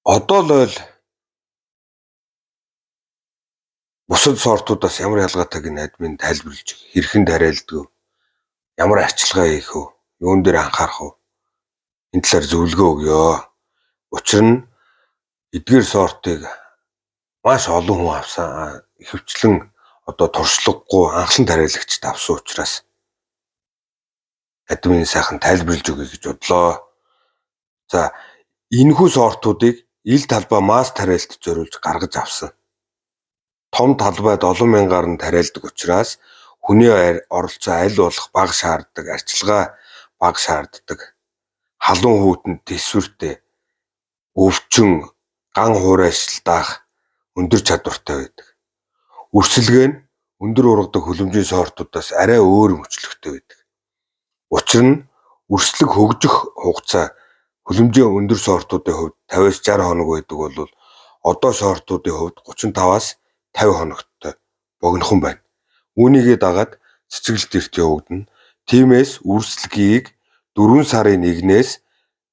Одоо л ойл бусад сортуудаас ямар ялгаатайг нь админ тайлбарлаж хэрхэн тариалдаг вэ? Ямар арчилгаа хийх вэ? Юун дээр анхаарах вэ? Энэ талаар зөвлөгөө өгье. Учир нь эдгээр сортыг маш олон хүн авсан. Ихэвчлэн одоо туршлагагүй анхлан тариалагчид авсан учраас админ сайхан тайлбарлаж өгье гэж бодлоо. За, энэхүү сортуудыг ил талбай масс тариалт зориулж гаргаж авсан. Том талбайд олон мянгаар нь тариалдаг учраас хүний оролцоо аль болох бага шаарддаг, арчилгаа бага шаарддаг. Халуун хүйтэн тэсвэртэй, өвчин, ган хуурайшил даах өндөр чадвартай байдаг. Өрсөлгөө нь өндөр ургадаг хөлөмжийн сортуудаас арай өөр мөчлөгтэй байдаг. Учир нь өрсөлөг хөгжих хугацаа хөлөмжийн өндөр сортуудын хувьд 50-аас 60 хоног байдаг бол одоо сортуудын хувьд 35-аас 50 хоногт богинохон байна. Үүнийгээ дагаад цэцэглэлт эрт явагдана. Тиймээс үрслэгийг 4 сарын 1-ээс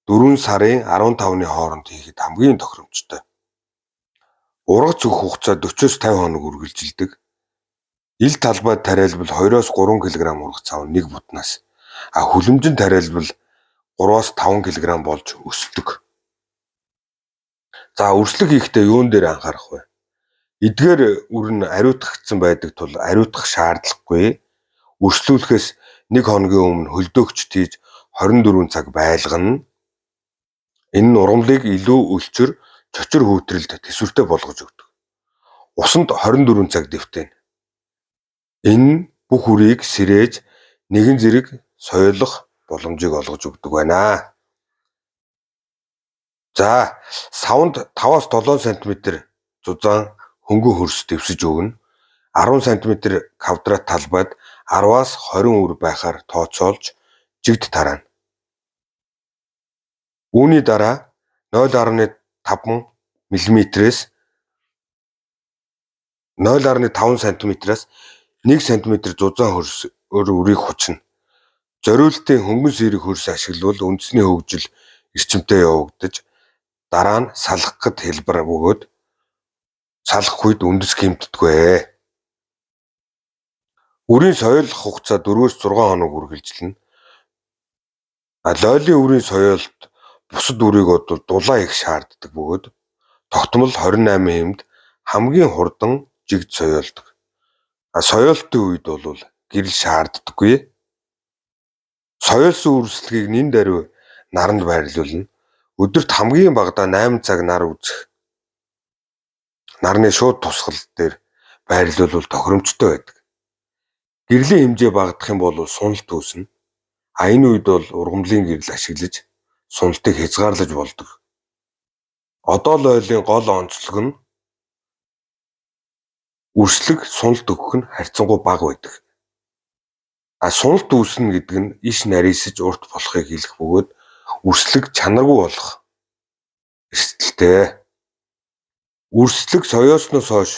4 сарын 15-ны хооронд хийхэд хамгийн тохиромжтой. Ургац өгөх хугацаа 40-оос 50 хоног үргэлжилдэг. Ил талбайд тариалбал 2-оос 3 кг ургац авна нэг буднаас. А хүлэмжин тариалбал 3-аас 5 кг болж өсдөг. За, үрслэг хийхдээ юун дээр анхаарах вэ? Эдгээр үр нь ариутгагдсан байдаг тул ариутгах шаардлагагүй. Өрслүүлэхээс нэг хоногийн өмнө хөлдөөгч тийж 24 цаг байлгана. Энэ нь ургамлыг илүү өлчөр, чочор хүүтрэлд тэсвэртэй болгож өгдөг. Усанд 24 цаг дэвтэнэ. Энэ нь бүх үрийг сэрээж нэгэн зэрэг соёлох боломжийг олгож өгдөг байна. За, савнд 5-аас 7 см зузаан хөнгөн хөрс дэвсэж өгнө. 10 см квадрат талбайд 10-аас 20 үр байхаар тооцоолж жигд тараана. Үүний дараа 0.5 мм-ээс 0.5 см-аас 1 см зузаан хөрс үрийг хучна. Зориултын хөнгөн сэрэг хөрс ашиглавал үндэсний хөгжил эрчимтэй явагдаж, дараа нь салгахад хялбар бөгөөд салгах үед үндэс гэмтдэггүй. Үрийн соёолох хугацаа 4-6 хоног үргэлжилнэ. А лойлын үрийн соёолт бусад үрийг бодвол дулаан их шаарддаг бөгөөд тогтмол 28 хэмд хамгийн хурдан жигд соёолдог. А соёолтын үед бол гэрэл шаарддаггүй. Соёолсон үрслэгийг нэн даруй наранд байрлуулна. Өдөрт хамгийн багадаа 8 цаг нар үзэх. Нарны шууд тусгал дээр байрлуулвал тохиромжтой байдаг. Гэрлийн хэмжээ багадах юм бол суналт үүснэ. А энэ үед бол ургамлын гэрэл ашиглаж суналтыг хязгаарлаж болдог. Одоо л ойлын гол онцлог нь үрслэг суналт өгөх нь харьцангуй бага байдаг. А суналт үүснэ гэдэг нь иш нарийсаж урт болохыг хэлэх бөгөөд үрслэг чанаргүй болох эрсдэлтэй. Үрслэг соёосноос хойш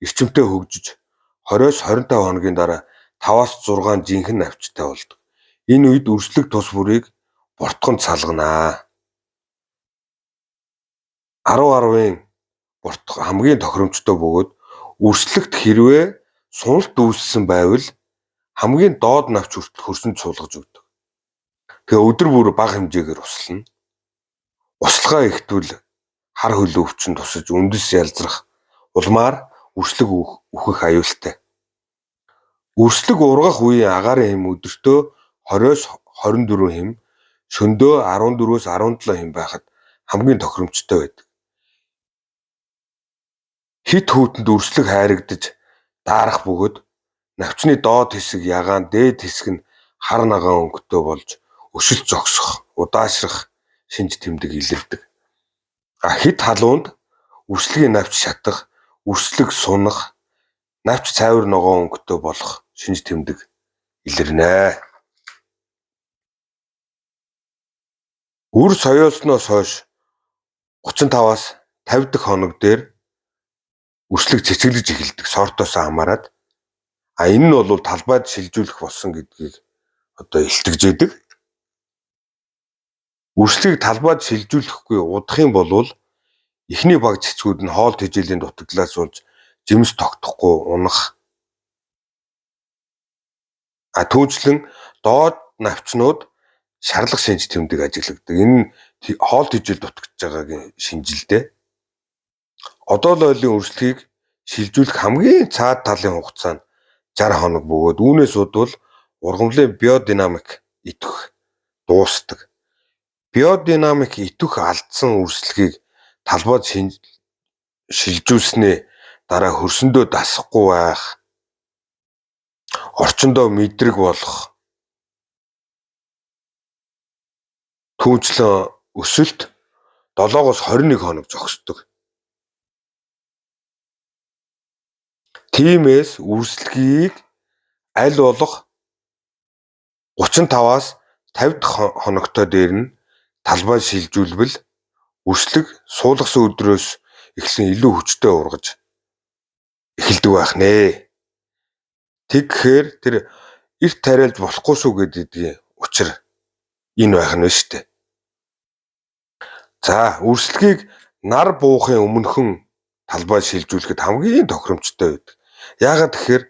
эрчимтэй хөгжиж 20-оос 25 хоногийн дараа 5-аас 6 жинхэнэ навчтай болдог. Энэ үед үрслэг тус бүрийг бортгонд салгана. 10 10-ын бортго хамгийн тохиромжтой бөгөөд үрслэгт хэрвээ суналт үүссэн байвал хамгийн доод навч хүртэл хөрсөнд суулгаж өгдөг. Тэгээ өдөр бүр бага хэмжээгээр услана. Услахаа ихтвэл хар хөлөө өвчин тусаж үндэс ялзрах улмаар үрслэг үхэх аюултай. Үрслэг ургах үеийн агаарын хэм өдөртөө 20-оос 24 хэм, шөнөдөө 14-өөс 17 хэм байхад хамгийн тохиромжтой байдаг. Хэт хүйтэнд үрслэг хайрагдаж даарах бөгөөд навчны доод хэсэг ягаан, дээд хэсэг нь хар наган өнгөтэй болж өшөлт зогсох, удаашрах шинж тэмдэг илэрдэг. А хэт халуунд үрслэгийн навч шатах, үрслэг сунах, навч цайвар ногоон өнгөтэй болох шинж тэмдэг илэрнэ. Үр соёолсноос хойш 35-аас 50 дахь хоног дээр үрслэг цэцэглэж эхэлдэг сортоос хамаарат. А энэ нь бол талбайд шилжүүлэх болсон гэдгийг одоо илтгэж байдаг. Үрслийг талбайд шилжүүлэхгүй удах юм бол Эхний баг цэцгүүд нь хоол тэжээлийн дутагдлаас болж жимс тогтохгүй унах. А түүнчлэн доод навчнууд шарлах шинж тэмдэг ажиглагддаг. Энэ нь хоол тэжээл дутагдж байгаагийн шинжилдээ. Одоо лойлын өрсөлгийг шилжүүлэх хамгийн цаад талын хугацаа нь 60 хоног бөгөөд үүнээс удвал ургамлын биодинамик идэвх дуустдаг. Биодинамик идэвх алдсан өрсөлгийг талбайд шилжүүлсэнээ дараа хөрсөндөө дасахгүй байх, орчиндөө мэдрэг болох, түүнчлэн өсөлт 7-оос 21 хоног зогсдог. Тиймээс үрслэгийг аль болох 35-аас 50 дахь хоногтой дээр нь талбай шилжүүлбэл үрслэг суулгасан өдрөөс эхлэн илүү хүчтэй ургаж эхэлдэг байх нэ. Тэгэхээр тэр эрт тариалж болохгүй шүү гэдгийн учир энэ байх нь шүү дээ. За, үрслэгийг нар буухын өмнөхөн талбай шилжүүлэхэд хамгийн тохиромжтой байдаг. Яагаад тэгэхээр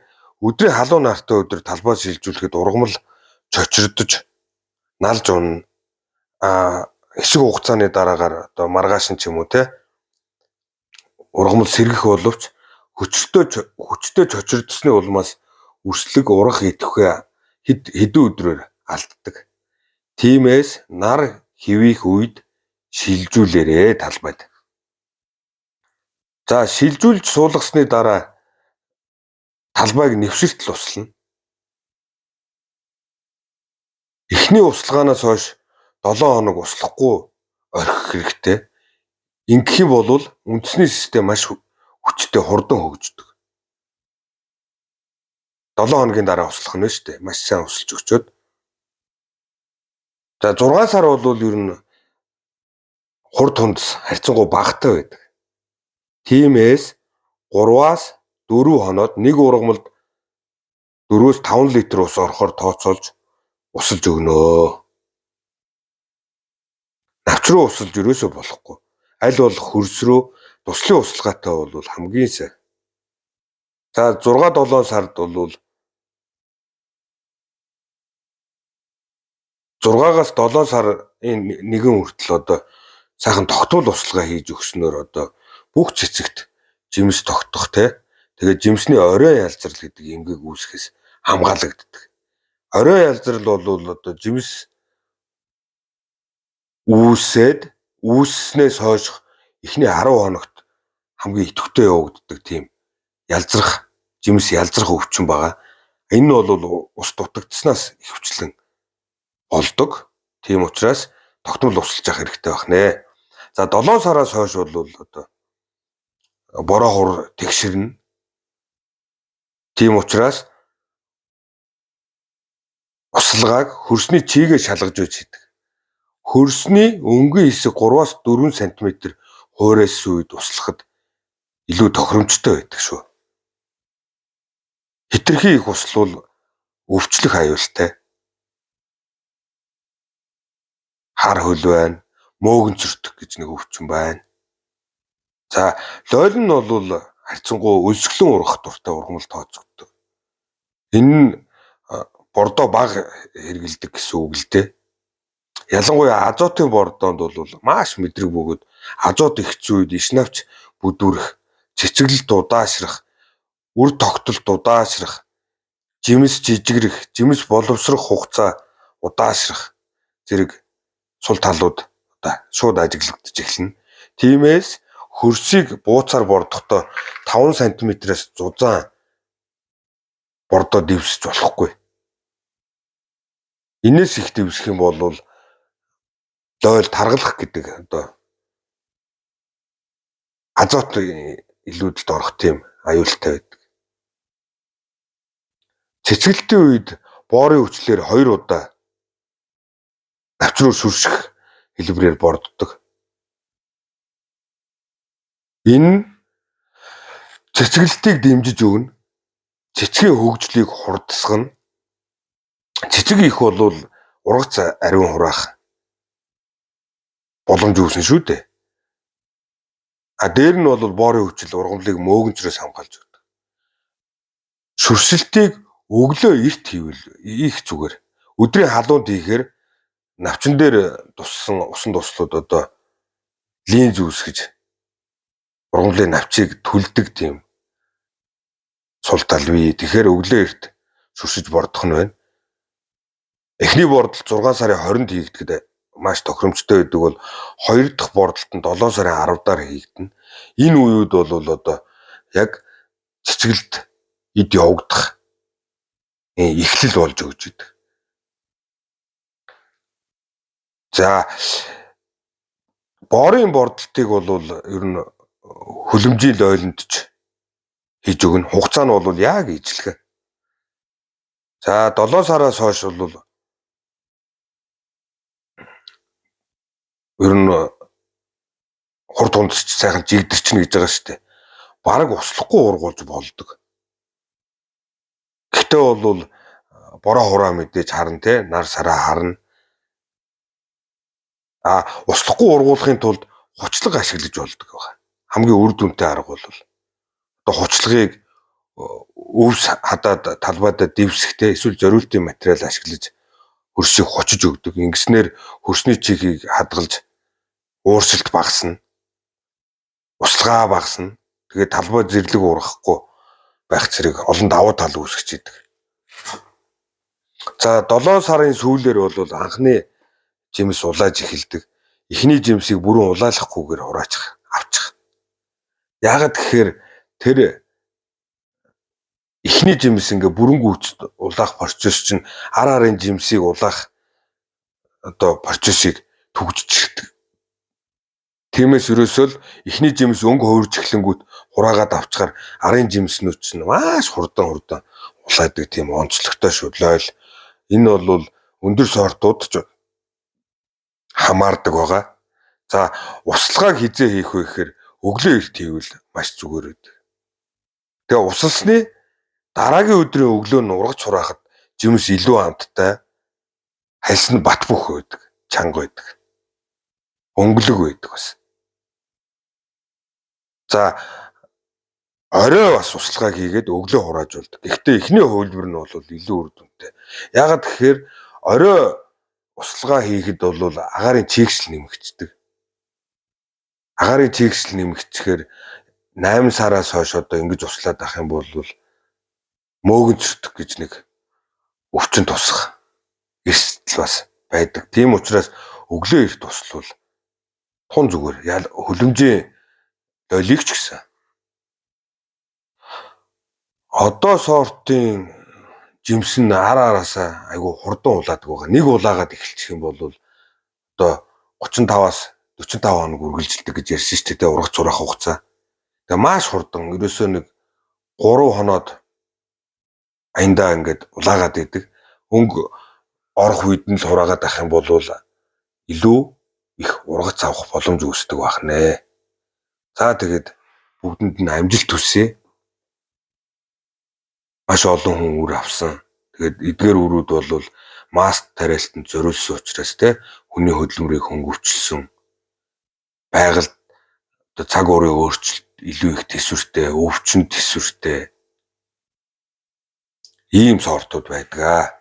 өдрийн халуун нартай өдөр талбай шилжүүлэхэд ургамал чочирдож налж унана. Хэсэг хугацааны дараагаар одоо маргааш нь ч юм уу те ургамал сэргэх боловч хүчтэй чочирдсны улмаас үрслэг урах идэвхээ хэдэн өдрөөр алддаг. Тиймээс нар хэвийх үед шилжүүлээрэй талбайд. За, шилжүүлж суулгасны дараа талбайг нэвширтэл услана. Эхний услгаанаас хойш 7 хоног услахгүй орхих хэрэгтэй. Ингэх юм бол үндэсний систем маш хүчтэй хурдан хөгждөг. 7 хоногийн дараа услах нь шүү дээ. Маш сайн усалж өгчөөд. За, 6 сар бол ер нь хурд хундас харьцангуй багатай байдаг. Тиймээс 3-аас 4 хоноод нэг ургамалд 4-5 литр ус орохоор тооцоолж усалж өгнө. Навч руу усалж ерөөсөө болохгүй. Аль болох хөрс рүү туслын услгаатай бол хамгийн сайн. За, 6-7 сард бол 6-аас 7 сарын нэгэн хүртэл одоо сайхан тогтмол услага хийж өгснөөр одоо бүх цэцэгт жимс тогтох те. Тэгээд жимсний орой ялзрал гэдэг эмгэг үүсгэхээс хамгаалагддаг. Орой ялзрал бол одоо жимс үүсээд үүсснээс хойш эхний 10 хоногт хамгийн идэвхтэй явагддаг тийм ялзрах жимс ялзрах өвчин байгаа. Энэ нь бол ус дутагдсанаас ихэвчлэн болдог. Тийм учраас тогтмол усалж явах хэрэгтэй байх нэ. За, 7 сараас хойш бол одоо бороо хур тэгшэрнэ. Тийм учраас усалгааг хөрсний чигээ шалгаж байж хийдэг. Хөрсний өнгийн хэсэг 3-аас 4 см хуурайсан үед услахад илүү тохиромжтой байдаг шүү. Хэтэрхий их услуул өвчлөх аюултай. Хар хөл байна, мөөгөнцөртөх гэж нэг өвчин байна. За, лойл нь бол харьцангуй өлсгөлөн ургах дуртай ургамал тооцогддог. Энэ нь бордоо бага хэрэглэдэг гэсэн үг л дээ. Ялангуяа азотын бордоонд бол маш мэдрэг бөгөөд азот их зүйд иш навч бүдүүрэх, цэцэглэлт удаашрах, үр тогтолт удаашрах, жимс жижигрэх, жимс боловсрох хугацаа удаашрах зэрэг сул талууд одоо шууд ажиглагдаж эхэлнэ. Тиймээс хөрсийг бууцаар бордохдоо 5 см-ээс зузаан бордоо дэвсэж болохгүй. Энээс их дэвсэх юм бол лойл таргалах гэдэг одоо азот илүүдэлд орох тийм аюултай байдаг. Цэцгэлтийн үед боорын хүчлээр 2 удаа навч руу шүрших хэлбэрээр борддог. Энэ нь цэцгэлтийг дэмжиж өгнө. Цэцгийн хөгжлийг хурдсгана. Цэцэг их бол ургац ариун хураах боломж үүснэ шүү дээ. А дээр нь бол боорын хүчил ургамлыг мөөгөнцрөөс хамгаалж өгдөг. Шүршилтийг өглөө эрт хийвэл их зүгээр. Өдрийн халуунд хийхээр навчин дээр туссан усан туслууд одоо линз үүсгэж ургамлын навчийг түлдэг тийм сул тал бий. Тэгэхээр өглөө эрт шүршиж бордох нь байна. Эхний бордол 6 сарын 20-нд хийгдэхэд маш тохиромжтой байдаг бол хоёр дахь бордолт нь 7 сарын 10-аар хийгдэнэ. Энэ үеүд бол одоо яг цэцгэлд эд явагдах эхлэл болж өгч идэг. За борын бордолтыг бол ер нь хөлөмжийн лойлонд ч хийж өгнө. Хугацаа нь бол яг ижлэхэн. За 7 сараас хойш бол ер нь хурд хундч сайхан жигдэрчнэ гэж байгаа шүү дээ. Бараг услахгүй ургуулж болдог. Гэхдээ бол бороо хураа мэдээж харна те, нар сараа харна. А услахгүй ургуулахын тулд хучлаг ашиглаж болдог байгаа. Хамгийн үр дүнтэй арга бол одоо хуцлагыг өвс хадаад талбайдаа дэвсэхтэй эсвэл зориултын материал ашиглаж хөрсийг хочиж өгдөг. Ингэснээр хөрсний чихийг хадгалж ууршилт багасна. Услгаа багасна. Тэгээд талбай зэрлэг ургахгүй байх зэрэг олон давуу тал үүсгэж идэг. За 7 сарын сүүлээр бол анхны жимс улааж эхэлдэг. Эхний жимсийг бүрэн улаалахгүйгээр хураачих, авчих. Яагаад гэхээр тэр эхний жимс ингээ бүрэн гүйцэд улаах процесс чинь ар арын жимсийг улаах одоо процессыг түгжчихдэг. Тиймээс ерөөсөө л эхний жимс өнгө хувирж эхлэнгүүт хураагаад авчгаар арын жимснүүд чинь маш хурдан улаадаг тийм онцлогтой шүү. Лойл энэ бол өндөр сортууд ч хамаардаг байгаа. За услгааг хизээ хийх вэ гэхээр өглөө эрт хийвэл маш зүгээр байдаг. Тэгээ усалсны дараагийн өдрийн өглөө нь ургач хураахад жимс илүү амттай, хальс нь бат бөх байдаг, чанга байдаг. Өнгөлөг байдаг бас. За орой бас услгааг хийгээд өглөө хурааж болдог. Гэхдээ эхний хувилбар нь бол илүү үр дүнтэй. Яагаад гэхээр орой услгаа хийхэд бол агаарын чийгшил нэмэгддэг. Агаарын чийгшил нэмэгдэхээр 8 сараас хойш одоо ингэж услаад ах юм бол мөөгөнцөртөх гэж нэг өвчин тусах эрсдэл бас байдаг. Тийм учраас өглөө эрт услвал тун зүгээр. Хөлөмжийн лолиг ч гэсэн. Одоо сортын жимс нь ар араасаа айгу хурдан улаадаг байгаа. Нэг улаагаад эхэлчих юм бол одоо 35-аас 45 хоног үргэлжилдэг гэж ярьсан шүү дээ, ургац сураах хугацаа. Тэгээ маш хурдан ерөөсөө нэг 3 хоноод аяндаа ингээд улаагаад идэг. Өнгө орох үед нь л хураагаад ах юм бол илүү их ургац авах боломж үүсдэг байх нэ. За тэгээд бүгдэнд нь амжилт хүсье. Маш олон хүн үр авсан. Тэгээд эдгээр үрүүд бол маст тариалтанд зориулсан учраас те хүний хөдөлмөрийг хөнгөвчлсөн. Байгальд одоо цаг уурын өөрчлөлт илүү их төсвөртэй, өвчин төсвөртэй ийм сортууд байдаг.